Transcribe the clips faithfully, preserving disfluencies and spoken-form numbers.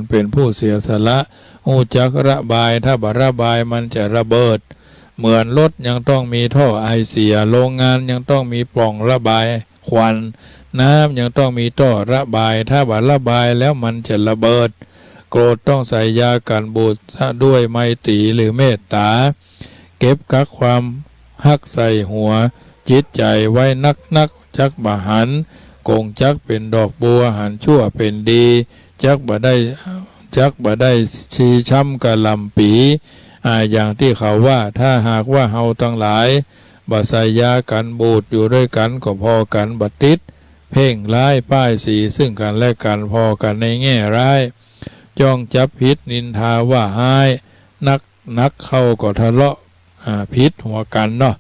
เป๋นผู้เสียสละ ฮู้จักระบาย ถ้าบ่ระบายมันจะระเบิด เหมือนรถยังต้องมีท่อไอเสีย โรงงานยังต้องมีปล่องระบายควัน น้ำยังต้องมีท่อระบาย ถ้าบ่ระบายแล้วมันจะระเบิด โกรธต้องใส่ยากันบูดซะด้วยไมตรีหรือเมตตา เก็บกักความฮักใส่หัวจิตใจ๋ไว้นักๆ จักบ่หัน กงจักเป๋นดอกบัว หันชั่วเป๋นดี จักบ่ได้ จักบ่ได้ชีช้ำกะหล่ำปี๋ อ่า อย่างตี้เขาว่า ถ้าหากว่าเฮาตังหลาย บ่ใส่ยากันบูด อยู่ด้วยกั๋นก็ผ่อกั๋นบ่ติด เพ่งร้ายป้ายสีซึ่งกั๋นและกั๋น ผ่อกั๋นในแง่ร้าย จ้องจับผิดนินทาว่าฮ้าย นัก นักเข้าก็ทะเลาะ อ่า ผิดหัวกั๋นเนาะ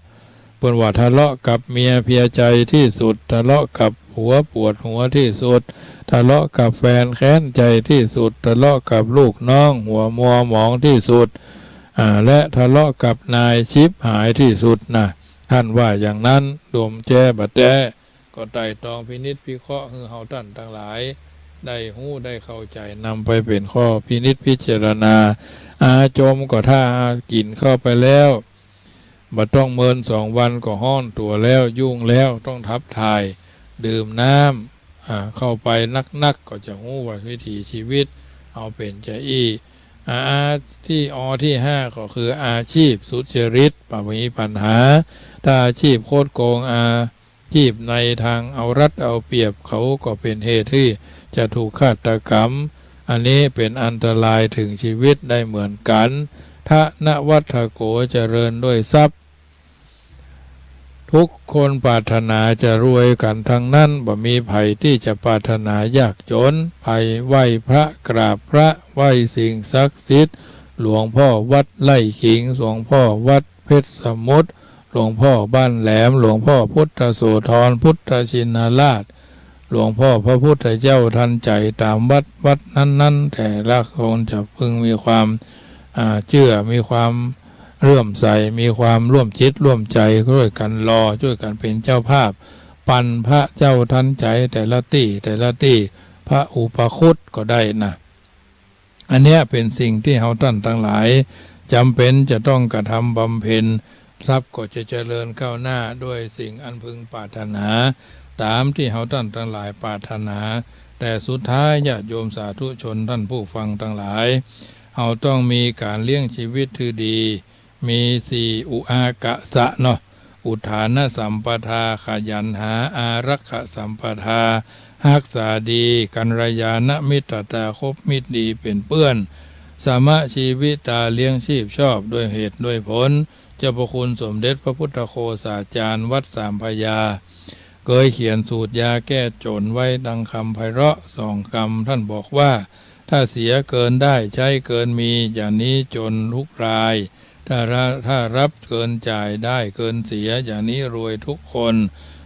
เปิ้นว่าทะเลาะกับเมียเพลียใจ๋ตี้สุด ทะเลาะกับผัวปวดหัวตี้สุด ทะเลาะกับแฟนแค้นใจ๋ตี้สุด ทะเลาะกับลูกน้องหัวมัวหมองตี้สุด อ่า และทะเลาะกับนายฉิบหายตี้สุดนะ ท่านว่าอย่างนั้น ดวมแจ้บ่แต๊ ก็ไตร่ตรองพินิจพิเคราะห์หื้อเฮาต้านตังหลาย ได้ฮู้ได้เข้าใจ๋ นำไปเป๋นข้อพินิจพิจารณา อาจมก็ถ้ากิ๋นเข้าไปแล้ว บ่ต้องเมินสองวันก็ฮ้อนตั๋วแล้ว ยุ่งแล้ว ต้องขับถ่าย ดื่มน้ำ อ่า เข้าไปนักๆ ก็จะฮู้ว่าวิถีชีวิตเฮาเป๋นจาอี้ อ่า ตี้ อ ตี้ห้า ก็คืออาชีพสุจริต บ่มีปัญหา ถ้าอาชีพคดโกง อาชีพในทางเอารัดเอาเปรียบ เขาก็เป๋นเหตุตี้จะถูกฆาตกรรม อันนี้เป๋นอันตรายเถิงชีวิตได้เหมือนกั๋น ธนวัฒโก เจริญด้วยทรัพย์ ทุกคนปรารถนาจะรวยกั๋นทั้งนั้น บ่มีใผตี้จะปรารถนายากจ๋น ใผไหว้พระกราบพระ ไหว้สิ่งศักดิ์สิทธิ์ หลวงพ่อวัดไร่ขิง หลวงพ่อวัดเพชรสมุทร หลวงพ่อบ้านแหลม หลวงพ่อพุทธโสธร พุทธชินราช หลวงพ่อพระพุทธเจ้าทันใจ๋ ต๋ามวัดวัดนั้นๆ แต่ละคนจะพึงมีความ อ่า เจื้อ มีความเลื่อมใส มีความร่วมจิตร่วมใจ๋ จ้วยกั๋นหล่อ จ้วยกั๋นเป๋นเจ้าภาพ ปั๋นพระเจ้าทันใจ๋แต่ละตี้แต่ละตี้ พระอุปคุตก็ได้นะ อันเนี้ยเป๋นสิ่งตี้เฮาต้านตังหลายจ๋ำเป๋นจะต้องกระทำบำเพ็ญ ทรัพย์ก็จะเจริญก้าวหน้าด้วยสิ่งอันพึงปรารถนา ต๋ามตี้เฮาต้านตังหลายปรารถนา แต่สุดท้ายญาติโยมสาธุชนต้านผู้ฟังตังหลาย เฮาต้องมีก๋านเลี้ยงชีวิตตี้ดี มีสี่ อุอากะสะเนาะ อุทฐานสัมปทา ขยันหา อารักขสัมปทา ฮักษาดี กัลยาณมิตรตา คบมิตรดีเป๋นเปื้อน สมะชีวิตา เลี้ยงชีพชอบด้วยเหตุด้วยผล เจ้าพระคุณสมเด็จพระพุทธโฆษาจารย์วัดสามพระยา เกยเขียนสูตรยาแก้จ๋นไว้ดังกำไพเราะสองกำ ท่านบอกว่า ถ้าเสียเกินได้ใช้เกินมี อย่างนี้จ๋นทุกราย ถ้าระ ถ้ารับเกินจ่ายได้เกินเสีย อย่างนี้รวยทุกคน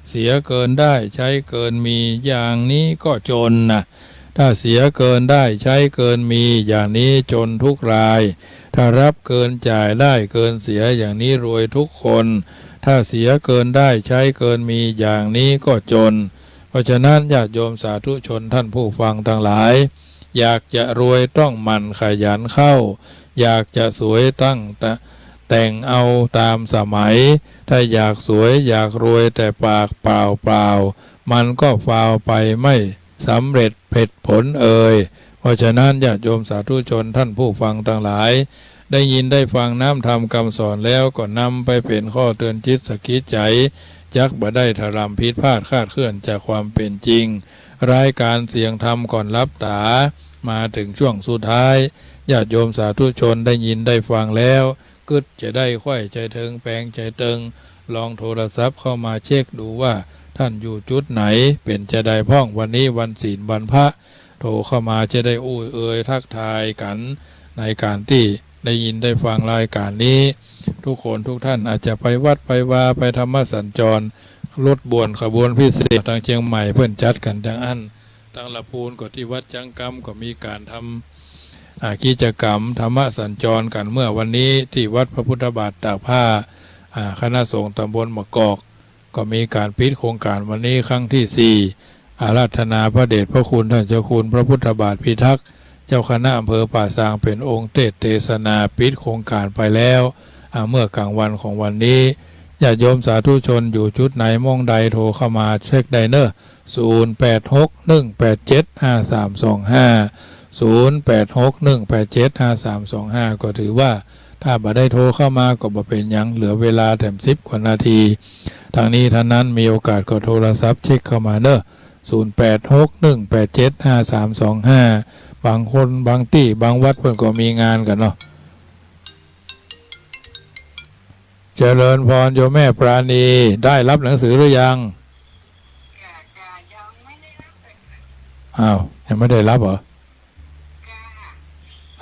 เสียเกินได้ใช้เกินมี อย่างนี้ก็จ๋นนะ ถ้าเสียเกินได้ใช้เกินมี อย่างนี้จ๋นทุกราย ถ้ารับเกินจ่ายได้เกินเสีย อย่างนี้รวยทุกคน ถ้าเสียเกินได้ใช้เกินมี อย่างนี้ก็จ๋น เพราะฉะนั้นญาติโยมสาธุชนต้านผู้ฟังตังหลาย อยากจะรวยต้องหมั่นขยันเข้า อยากจะสวยต้องแต่ แต่งเอาต๋ามสมัย ถ้าอยากสวยอยากรวยแต่ปากเปล่าๆ มันก็ฟาวไปไม่สำเร็จผลเอย เพราะฉะนั้นญาติโยมสาธุชนต้านผู้ฟังตังหลาย ได้ยินได้ฟังน้ำธรรมกำสอนแล้วก็นำไปเป๋นข้อเตือนจิตสะกิดใจ๋ จักบ่ได้ถลำผิดพลาดคลาดเคลื่อนจากความเป๋นจริง รายก๋านเสียงธรรมก่อนหลับต๋า มาเถิงช่วงสุดท้าย ญาติโยมสาธุชนได้ยินได้ฟังแล้ว กึ๊ดจะได้ไขว้ใจ๋เถิงแปงใจ๋เติง ลองโทรศัพท์เข้ามาเช็คดูว่าต้านอยู่จุดไหน เป๋นจาใดพ่อง วันนี้วันศีลวันพระ โทรเข้ามาจะได้อู้เอ่ยทักทายกั๋น ในก๋านตี้ได้ยินได้ฟังรายก๋านนี้ ทุกคนทุกต้านอาจจะไปวัดไปวา ไปธรรมสัญจร รถบ่วนขบวนพิเศษ ตางเจียงใหม่เปิ้นจัดกั๋นจาอั้น ตางละปูนก็ตี้วัดจังกำก็มีก๋านทำ อ่า กิจกรรมธรรมสัญจรกั๋นเมื่อวันนี้ตี้วัดพระพุทธบาทตากผ้า อ่า คณะสงฆ์ตำบลมะกอก ก็มีก๋านปิดโครงก๋านวันนี้ครั้งตี้สี่ อาราธนาพระเดชพระคุณต้านเจ้าคุณพระพุทธบาทพิทักษ์ จ้าคณะอำเภอป่าซางเป๋นองค์เตสน์เตสนาปิดโครงก๋านไปแล้ว อ่า เมื่อกลางวันของวันนี้ ญาติโยมสาธุชนอยู่จุดไหนม่องใดโทรเข้ามาเช็คได้เน่อ ศูนย์แปดหกหนึ่งแปดเจ็ดห้าสามสองห้า ศูนย์แปดหกหนึ่งแปดเจ็ดห้าสามสองห้า ก็ถือว่าถ้าบ่ได้โทรเข้ามาก็บ่เป๋นหยัง เหลือเวลาแถมสิบกว่านาที ทั้งนี้ทั้งนั้นมีโอกาสก็โทรศัพท์เช็คเข้ามาเน่อ ศูนย์แปดหกหนึ่งแปดเจ็ดห้าสามสองห้า บางคนบางตี้บางวัดเปิ้นก็มีงานกั๋นเนาะ เจริญพรโยมแม่ปราณี ได้รับหนังสือหรือยัง อ้าว ยังไม่ได้รับเหรอ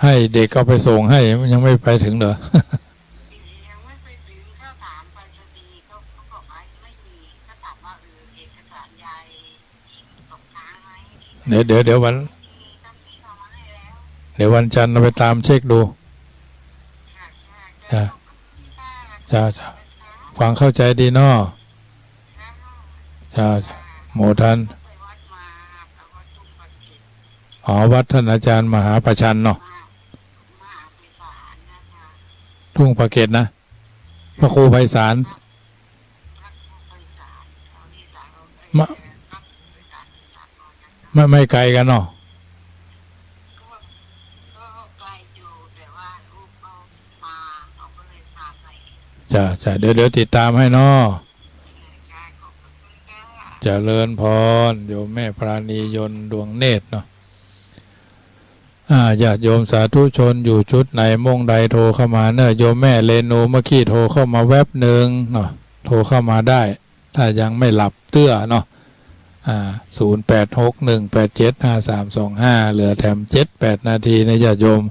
ให้เด็กเอาไปส่งให้ ยังไม่ไปถึงเหรอ เดี๋ยว เดี๋ยว เดี๋ยววัน เดี๋ยววันจันทร์เราไปตามเช็คดู จ้ะ จ้ะ จ้ะ ฟังเข้าใจดีเนาะ จ้ะ จ้ะ โมทัน อ๋อ วัดท่านอาจารย์มหาประชันเนาะ ทุ่งปราเกตนะ พระครูไพศาล ไม่ ไม่ ไม่ไกลกั๋นเนาะ จ้ะ จ้ะ เดี๋ยว เดี๋ยวติดตามให้เนาะ เจริญพร โยมแม่ปราณียนต์ดวงเนตรเนาะ อ่า ญาติโยมสาธุชนอยู่จุดไหนม่องใดโทรเข้ามาเน่อ โยมแม่เรนูเมื่อกี้โทรเข้ามาแวบหนึ่งเนาะ โทรเข้ามาได้ ถ้ายังไม่หลับเตื้อเนาะ อ่า ศูนย์แปดหกหนึ่งแปดเจ็ดห้าสามสองห้า เหลือแถมเจ็ดแปดนาทีนะญาติโยม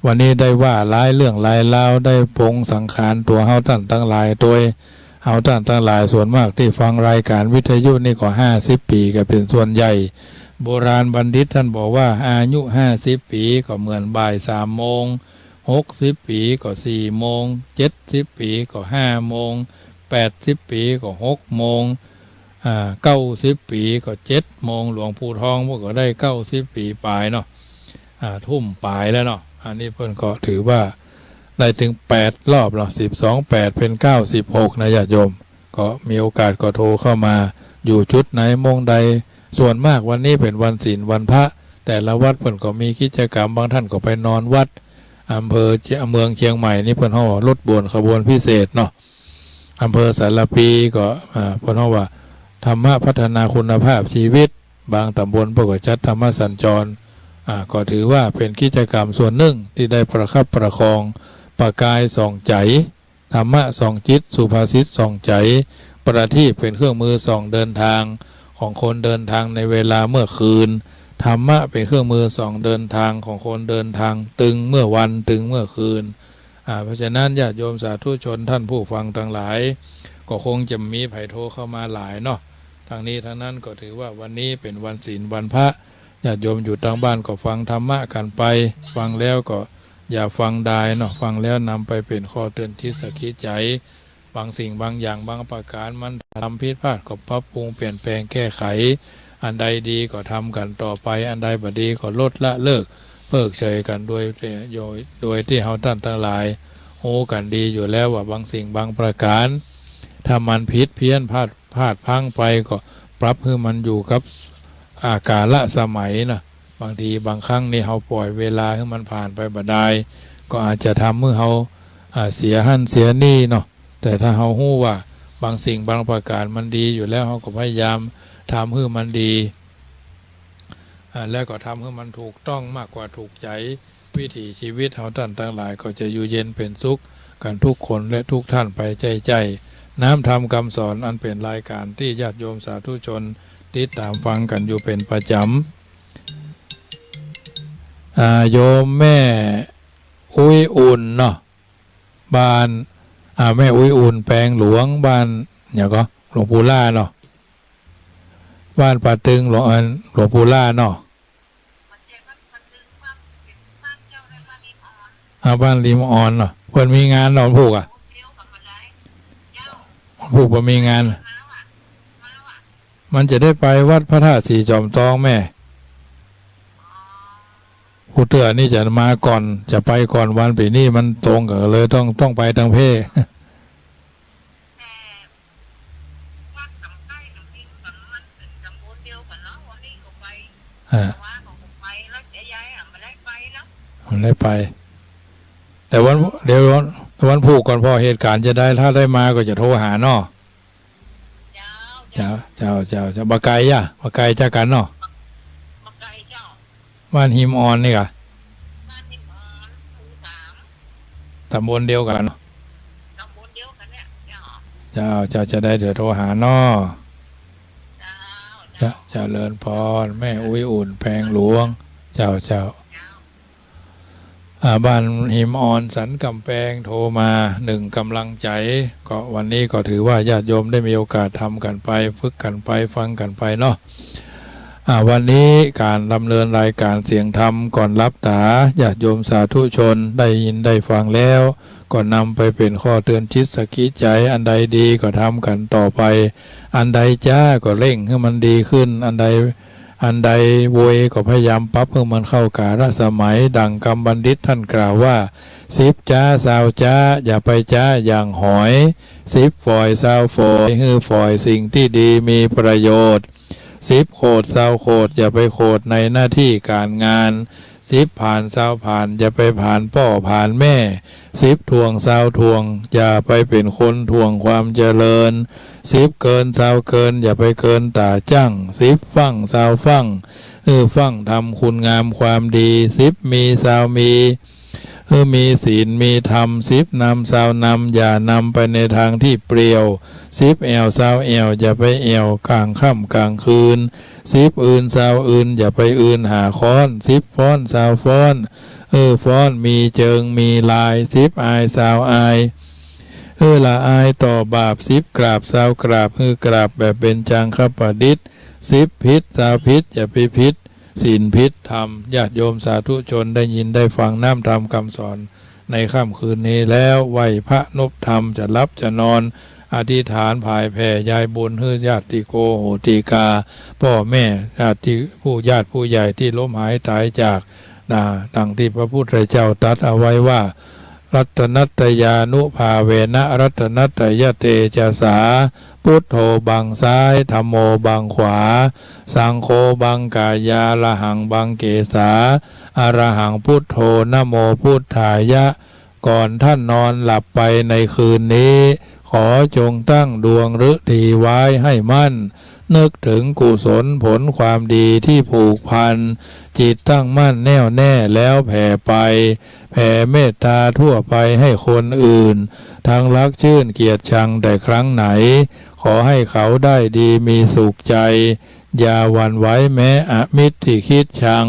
วันนี้ได้ว่าหลายเรื่องหลายราว ได้ปลงสังขารตั๋วเฮาต้านตังหลาย โดยเฮาต้านตังหลายส่วนมากตี้ฟังรายก๋านวิทยุนี่ก็ห้าสิบปี๋กั๋นเป๋นส่วนใหญ่ โบราณบัณฑิตต้านบอกว่าอายุห้าสิบปี๋ก็เหมือนบ่ายสามโมง หกสิบปี๋ก็สี่โมง เจ็ดสิบปี๋ก็ห้าโมง แปดสิบปี๋ก็หกโมง อ่า เก้าสิบปี๋ก็เจ็ดโมง หลวงปู่ทองเปิ้นก็ได้เก้าสิบปี๋ป๋ายเนาะ อ่า ทุ่มป๋ายแล้วเนาะ อันนี้เปิ้นก็ถือว่าได้เถิงแปดรอบเนาะ สิบสอง แปดเป๋นเก้าสิบหกนะญาติโยม ก็มีโอกาสก็โทรเข้ามา อยู่จุดไหนม่องใด ส่วนมากวันนี้เป๋นวันศีลวันพระ แต่ละวัดเปิ้นก็มีกิจกรรม บางท่านก็ไปนอนวัด อำเภอเจีย- เมืองเชียงใหม่นี่เปิ้นฮ้องว่ารถโบสถ์ขบวนพิเศษเนาะ อำเภอสารภีก็ อ่า เปิ้นฮ้องว่าธรรมะพัฒนาคุณภาพชีวิต บางต๋ำบลเปิ้นก็จัดธรรมสัญจร อ่า ก็ถือว่าเป๋นกิจกรรมส่วนนึ่งตี้ได้ประคับประคอง ประกายส่องใจ๋ ธรรมะส่องจิต สุภาษิตส่องใจ๋ ประทีปเป๋นเครื่องมือส่องเดินทาง ของคนเดินทางในเวลาเมื่อคืน ธรรมะเป๋นเครื่องมือส่องเดินทางของคนเดินทางตึงเมื่อวันตึงเมื่อคืน อ่า เพราะฉะนั้นญาติโยมสาธุชนต้านผู้ฟังตังหลาย ก็คงจะมีใผโทรเข้ามาหลายเนาะ ตังนี้ตังนั้นก็ถือว่าวันนี้เป๋นวันศีลวันพระ ญาติโยมอยู่ตางบ้านก็ฟังธรรมะกั๋นไป ฟังแล้วก็อย่าฟังดายเนาะ ฟังแล้วนำไปเป๋นข้อเตือนจิตสะกิดใจ๋ บางสิ่งบางอย่างบางประก๋านมันทำผิดพลาดก็ปรับปรุงเปลี่ยนแปลงแก้ไข อันใดดีก็ทำกั๋นต่อไป อันใดบ่ดีก็ลดละเลิกเพิกเฉยกั๋น โดย โดย โดยตี้เฮาต้านตังหลายฮู้กั๋นดีอยู่แล้วว่าบางสิ่งบางประก๋าน ถ้ามันผิดเพี้ยนพลาด พลาดพลั้งไปก็ปรับหื้อมันอยู่กับ อ่า กาลสมัยนะ บางทีบางครั้งนี่เฮาป่อยเวลาหื้อมันผ่านไปบ่ดาย ก็อาจจะทำหื้อเฮา อ่า เสียหั้นเสียนี่เนาะ แต่ถ้าเฮาฮู้ว่าบางสิ่งบางประก๋านมันดีอยู่แล้ว เฮาก็พยายามทำหื้อมันดี อ่า แล้วก็ทำหื้อมันถูกต้องมากกว่าถูกใจ๋ วิถีชีวิตเฮาต้านตังหลายก็จะอยู่เย็นเป๋นสุขกั๋นทุกคนและทุกท่านไปใจ้ๆ น้ำธรรมกำสอนอันเป๋นรายก๋านตี้ญาติโยมสาธุชนติดต๋ามฟังกั๋นอยู่เป๋นประจ๋ำ อ่า โยมแม่อุ๊ยอุ่นเนาะ บ้าน อ่า แม่อุ๊ยอุ่นแปงหลวง บ้านหยังก่อ หลวงปู่ล่าเนาะ บ้านป่าตึงหลวง อัน หลวงปู่ล่าเนาะ อ่า บ้านริมอ่อนเนาะ เปิ้นมีงานเนาะวันพูกอะ วันพูกเปิ้นมีงาน มันจะได้ไปวัดพระธาตุสีจอมตองแม่ ผู้เตื้อนี่จะมาก่อน จะไปก่อนวันปี๋นี้มันตรงกั๋นเลย ต้อง ต้องไปตังเพ่ อ่า มันได้ไป แต่วัน เดี๋ยววัน วันพูกก่อน ผ่อเหตุก๋ารณ์จะได้ ถ้าได้มาก็จะโทรหาเนาะ เจ้า เจ้า เจ้า เจ้า บ่ไก๋จ้ะ บ่ไก๋จากกั๋นเนาะ บ้านหิมอ่อนนี่ก่ะ ต๋ำบลเดียวกั๋นเนาะ เจ้า เจ้า จะได้เดี๋ยวโทรหาเนาะ เจ้า เจริญพร แม่อุ๊ยอุ่น แปงหลวง เจ้า เจ้า อ่า บ้านหิมอ่อนสันก๋ำแปงโทรมา นึ่งก๋ำลังใจ๋ ก็วันนี้ก็ถือว่าญาติโยมได้มีโอกาสทำกั๋นไป ฝึกกั๋นไป ฟังกั๋นไปเนาะ อ่า วันนี้ก๋านดำเนินรายก๋านเสียงธรรมก่อนหลับต๋า ญาติโยมสาธุชนได้ยินได้ฟังแล้ว ก็นำไปเป๋นข้อเตือนจิตสะกิดใจ๋ อันใดดีก็ทำกั๋นต่อไป อันใดจ๊าก็เร่งหื้อมันดีขึ้น อันใด อันใดโวยก็พยายามปรับหื้อมันเข้ากาลสมัย ดังกำบัณฑิตท่านกล่าวว่า สิบจ๊าซาวจ๊า อย่าไปจ๊าอย่างหอย สิบฝอยซาวฝอย หื้อฝอยสิ่งตี้ดีมีประโยชน์ สิบโขดซาวโขด อย่าไปโขดในหน้าตี้ก๋านงาน สิบผ่านซาวผ่าน อย่าไปผ่านป้อผ่านแม่ สิบถ่วงซาวถ่วง อย่าไปเป๋นคนถ่วงความเจริญ สิบเกินซาวเกิน อย่าไปเกินต๋าจั้ง สิบฟั่งซาวฟั่ง หื้อฟั่งทำคุณงามความดี สิบมีซาวมี หื้อมีศีลมีธรรม สิบนำซาวนำ อย่านำไปในตางตี้เปลี่ยว สิบแอ่วซาวแอ่ว อย่าไปแอ่วก๋างค่ำก๋างคืน สิบอืนซาวอืน อย่าไปอืนหาค้อน สิบฟ้อนซาวฟ้อน หื้อฟ้อนมีเจิงมีลาย สิบอายซาวอาย หื้อละอายต่อบาป สิบกราบซาวกราบ หื้อกราบแบบเบญจังคประดิษฐ์ สิบผิดซาวผิด อย่าไปผิดศีลผิดธรรม ญาติโยมสาธุชนได้ยินได้ฟังน้ำธรรมคำสอนในค่ำคืนนี้แล้ว ไหว้พระนบธรรม จะหลับจะนอน อธิษฐานผายแผ่ยายบุญหื้อญาติโกโหติกา ป้อแม่ ญาติผู้ ญาติผู้ใหญ่ตี้ล้มหายต๋ายจาก นะ ดังตี้พระพุทธเจ้าตรัสเอาไว้ว่า รัตนัตตยานุภาเวนะ รัตนัตตยเตจสา พุทโธบังซ้าย ธัมโมบังขวา สังโฆบังกายา ระหังบังเกสา อะระหังพุทโธ นะโมพุทธายะ ก่อนท่านนอนหลับไปในคืนนี้ ขอจงตั้งดวงฤดีไว้ให้มั่น นึกถึงกุศลผลความดีที่ผูกพัน จิตตั้งมั่นแน่วแน่แล้วแผ่ไป แผ่เมตตาทั่วไปให้คนอื่น ทั้งรักชื่นเกลียดชังแต่ครั้งไหน ขอให้เขาได้ดีมีสุขใจ อย่าหวั่นไหวแม้อมิตรที่คิดชัง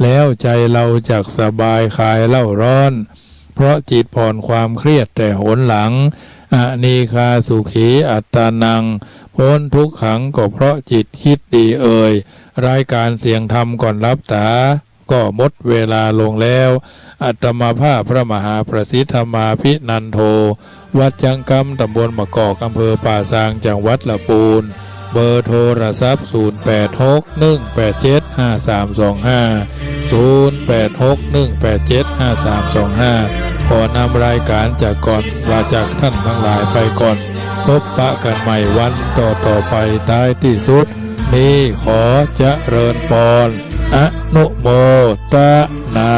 แล้วใจเราจักสบายคลายเร่าร้อน เพราะจิตผ่อนความเครียดแต่หนหลัง อนีฆาสุขีอัตตานัง พ้นทุกขังก็เพราะจิตคิดดีเอ่ย รายการเสียงธรรมก่อนหลับต๋า ก็หมดเวลาลงแล้ว อาตมาภาพพระมหาประสิทธมาภินันโท วัดจังกำ ตำบลมะกอก อำเภอป่าซาง จังหวัดละปูน เบอร์โทรศัพท์ ศูนย์แปดหก หนึ่งแปดเจ็ด ห้าสามสองห้า ศูนย์แปดหก หนึ่งแปดเจ็ด ห้าสามสองห้า ขอนำรายการจากก่อน ลาจากท่านทั้งหลายไปก่อน พบปะกันใหม่วันต่อๆ ไป ท้ายที่สุดนี้ขอเจริญปอน อนุโมทนา